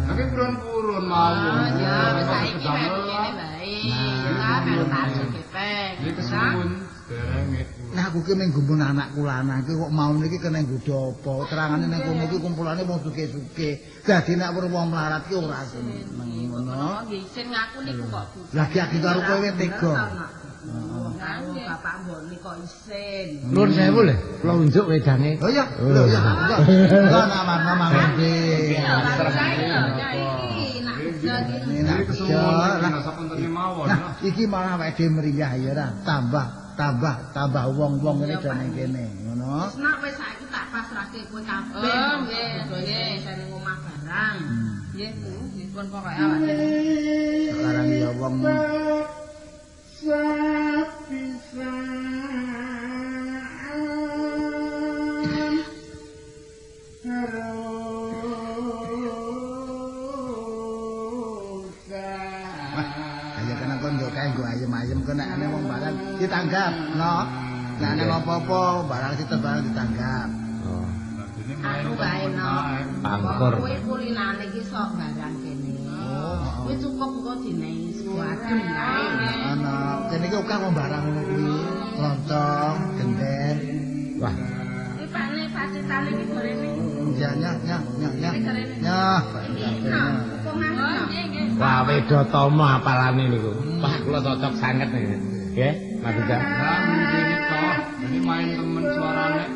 Lah ki purun-purun mawon. Ya wis saiki melu kene wae. Ya melu tak gepeng. Iki kesuwun derenge. Nah aku ki mung gumun anakku lanang ki kok mau niki kena nggodha apa? Terangane nang kono ki kumpulane wong sugih-sugih. Dadi nek wong melarat ki ora seneng ngono. Nggih isin ngaku niku kok. Lah ki aku karo kowe tega. Heeh. Bapak mbok kok isin. Nuwun sewu lho, kula unjuk wedange. Oh iya, lho iya. Kok nama-nama ngombe. Nah, iki malah awake dhewe meriah ya ora, tambah wong-wong ngene do ning kene, ngono. Wis nak wis saiki tak pasrahke kowe kabeh. Nggih, nggih, sing omah barang. Nggih, Bu, nggih pun pokoke awake dhewe. Sekarang ya wong ayem-ayem kok nek ana wong barang ditanggap, no. Nek ana apa-apa barang situ barang ditanggap. Oh. Aku wae no. Pangkur. Kowe kulinane iki sok barang kene. Oh. Kuwi cukup kok dinehi sego adem kae. Ana, kene iki akeh wong barang ngono kuwi, lontong, gender. Wah. Iki pakne pacitane iki gorene. Ya ya ya ya. Ya. Wah, Wedhatama apalane niku. Wah, kula cocok sanget niku. Nggih, Mas Ujang. Lah mrene kok, ini main temen suarane.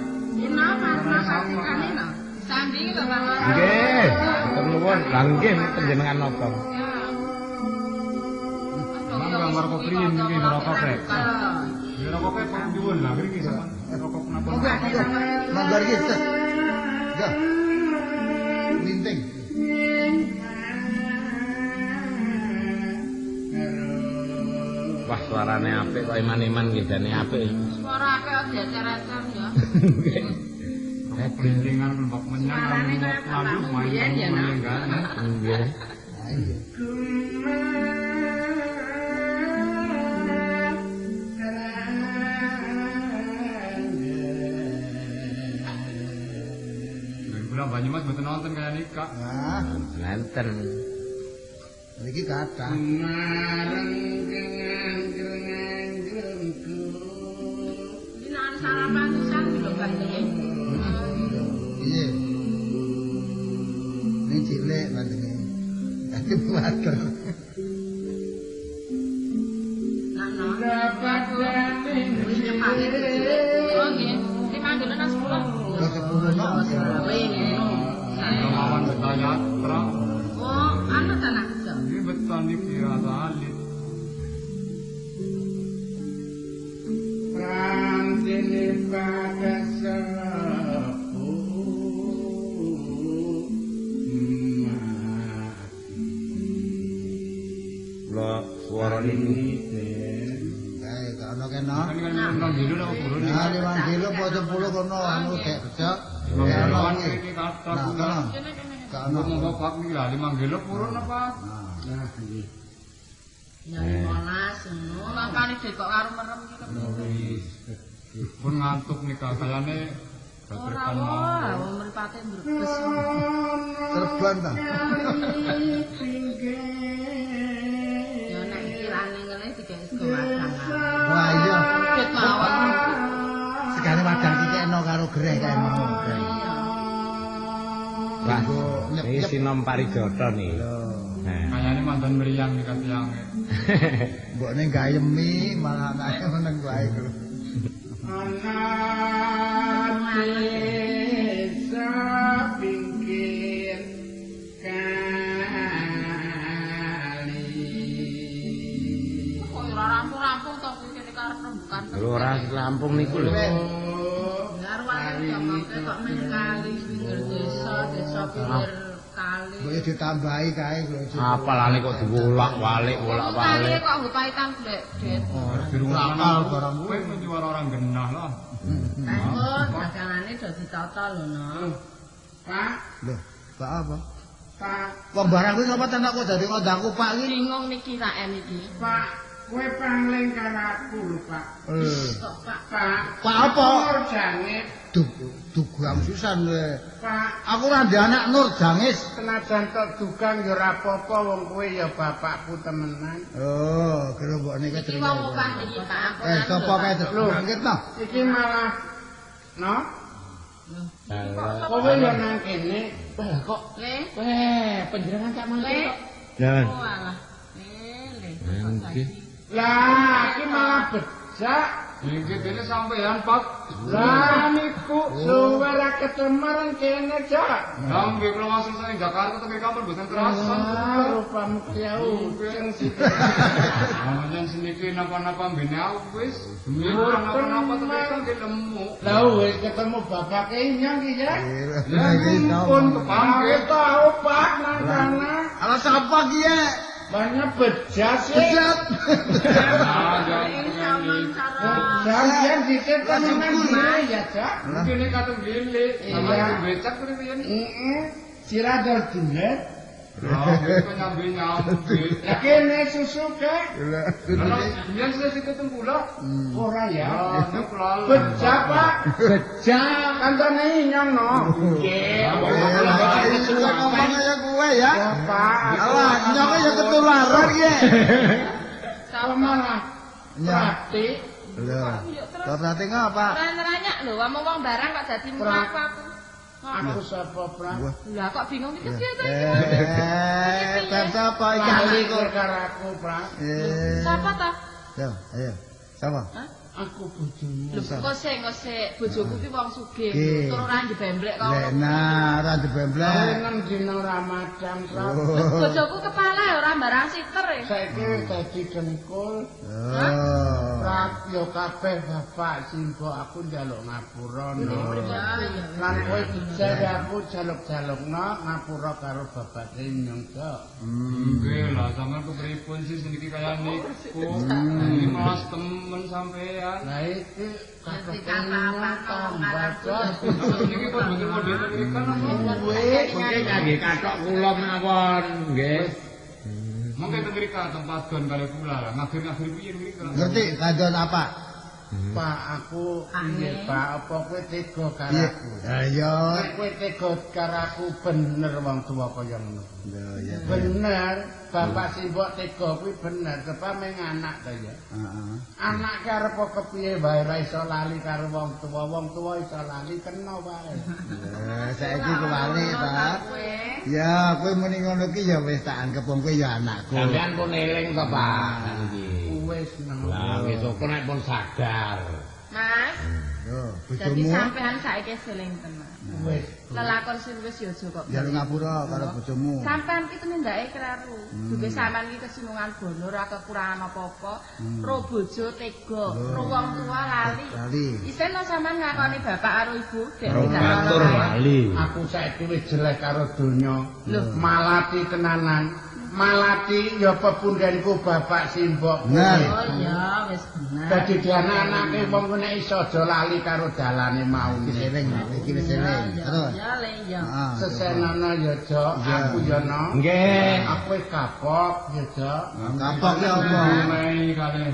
Napa pacitane no? Sambingi lho Pak. Nggih, matur nuwun. Lah nggih panjenengan napa? Mangga ngrokok priyen niki ngrokok rek. Ya rokoke kok nyuwun lah ngriki sampean rokok napa? Mangga iki. Nggih. Linting. Wah, suarane apik kok eman-eman nggih jane apik. Suara akeh diacar-acar ya. Lintingan lembak menyang lalu main ya nak. Nggih. Iya. Kula Banyumas mboten nonton kaya nika. Wah, nonton. Niki kathah. Iki nek sarapan pisan lho Pak iki. Iya. Ini cilik bandenge. Dadi water. Nah, no. Wis nyepake cilik. Oh nggih. Iki manggone nang 10. Lah 10 no. Mawon beto yatra. Oh, anu ta nak kerja. Iki beto niki alit. Prantene pakasepu Kula swara niku. Kae gak ono kena. Kan 5 kilo apa purun? Nah, 5 kilo apa 10 kono anu gek becok. Nah, iki kathah kula. Gak ono monggo bab niki lah 5 kilo purun apa? Nah, nggih. Ya 15 ngono. Makane dek kok karo merem iki kepiye. Pun ngantuk nika kayane ora wae, mripate mbrebes. Serban ta. Ya nek iki rane ngene digawe sego wadang. Wah iya. Ket mawon. Segane wadang iki kena karo gereh kae mau. Wah, iki sinom parijata niki. Kayane mantan mriyang nika tiyange. Mbokne gayemi malah anake meneng wae lho. Ana desa pinggir kali. Kok ora rampung-rampung to kuwi kene karep rembukan. Lho ora rampung niku lho. Garwane kok men kali pinggir desa, desa pinggir tali. Mbok ya ditambahi kae lho. Apalane kok diwolak-walik, wolak-walik. Tali kok nggo paitan blek, Det. Dirungokno barang kowe nyuwara orang genah lah. Engko dagangane do ditata lho, no. Pak. Lho, Pak apa? Pak. Wong barang kuwi sapa tenan kok dadi kondangku Pak iki? Bingung niki tak en iki. Pak, kowe pangling karo aku lho, Pak. Kok Pak? Pak. Pak apa? Nurjangit. Dugang sisan kowe. Pak, aku ora ndek anak Nurjangis. Senajan tok dugang ya ora apa-apa wong kowe ya bapakku temenan. Oh, kira mbokne iki Iki wong opah iki, Pak. Sapa kae lho? Bangkit to. Iki malah no. Kowe yo nang kene. Wah, kok Le. Weh, panjenengan sak mangke kok. Lah. Oh alah. Le, le. Lah, iki malah bejak. Nggih dene sampeyan, Pak. Lah niku suwe ra ketemu kene, Cak. Lah nggih kula langsung saking Jakarta teng kampung mboten kerasan. Rupamu kiau sing sithik. Ancen seniki napa-napa mbene aku wis. Napa-napa teng nggih lemu. Lah wis ketemu bapake inyong iki ya. Lah pun kepanggih tau Pak nang kana. Ala sapa ki ya? Banyak bejat sih. Bejat. Sampeyan dhisik temenan ya, Cak. Kene katung gilik, sama becak kuwi piye? Heeh. Sira dol dunet. Lah, kok nyambi-nyambi. Lah kene susu ke? Lah, biyen sing ketemu kula. Ora ya. Bejat, Pak. Bejat. Kancane inyong no. Nggih. Ngomong kaya kowe ya. Pak. Alah, nyong ya ketularan iki. Sama malah. Prati. Lho. Kok prati ngapa? Ora lho, wong barang kok dadi mlaku aku. Aku sapa, Pra? Lah kok bingung iki piye to iki? Eh, sapa iki lali karo aku, Pra? Sapa ta? Yo, ayo. Sapa? Aku bojomu. Lho kok sing ngosek bojoku ki wong sugih, tur ora ndebemblek kok. Lah nah, ora ndebemblek. Nang dina Ramadan, Pra. Bojoku kepala ora barang siter e. Saiki wis dadi dengkul. Oh. Pra yo kabeh bapak simbok aku njaluk ngapura no. Lan kowe dijare aku jaluk-jalukno ngapura karo bapake nyong Cok. Nggih lah sampean kepripun sih seniki kaya niku. Iki malas temen sampean. Lah iki kabeh tambah Cok. Niki pun mboten model mrikan apa? Mungkin kangge kathok kula mawon nggih. Mungkin teng mrika tempat gon kali kula lah. Ngagir-ngagir piye mrika? Ngerti kandhane apa? Pak aku piye Pak apa kowe tega karo aku? Ha iya. Nek kowe tega karo aku bener wong tuwa kaya ngono. Lho iya. Bener, bapak simbok tega kuwi bener sebab meng anak ta ya. Heeh. Anak ki arep kepiye wae ora iso lali karo wong tuwa, wong tuwa iso lali kena wae. Lah saiki kewalik ta. Ya kowe muni ngono ki ya wis tak anggep wong kowe ya anakku. Sampeyan pun eling to Pak niki. Wis nang. Lah wis syukur nek pun sadar. Mas. Lho, Dadi bojomu sampean saiki seling tenan. Wis. Lelakon sing wis ya aja kok. njaluk ngapura karo bojomu. Sampean ki tumindake kleru. Duwe sampean ki kesinungan bono ora kekurangan apa-apa. Ro bojo tega, ro wong tua lali. Lali. Isen no sampean ngakoni bapak karo ibu dek Ro batur lali. Aku saiki wis jelek karo donya. Malati tenanan. Malati ya pepundhenku bapak simbok. Bener. Oh iya wis bener. Dadi dianak-anake wong nek iso aja lali karo dalane mau. Iki eling, iki wis eling. Terus. Ya le ya. Heeh. Sesenana ya Jok, aku ya no. Nggih. Aku wis kapok ya Jok. Kapok ki apa?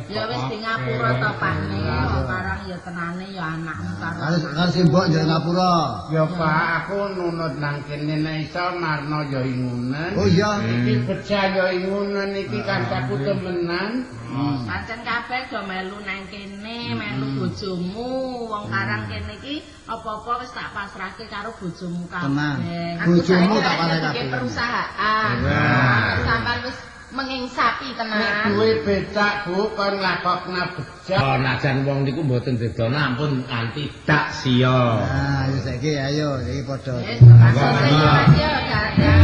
Ya wis di ngapura to Pak ne, barang ya tenane ya anakmu karo. Karo simbok njaluk ngapura. Ya Pak, aku nunut nang kene nek iso marno ya ingunen. Oh iya. Iki beja ya ingunen iki kancaku temenan. Pancen kabeh do melu nang kene, melu bojomu, wong karang kene iki apa-apa wis tak pasrahke karo bojomu kabeh. Bojomu tak pasrahke perusahaan. Sampean wis menginsapi tenan. Nek duwe becak Bu kon nglakokna becak. Oh, najan wong niku mboten dedana ampun nganti dak siya. Nah, ayo saiki ayo iki padha. Wis, ya.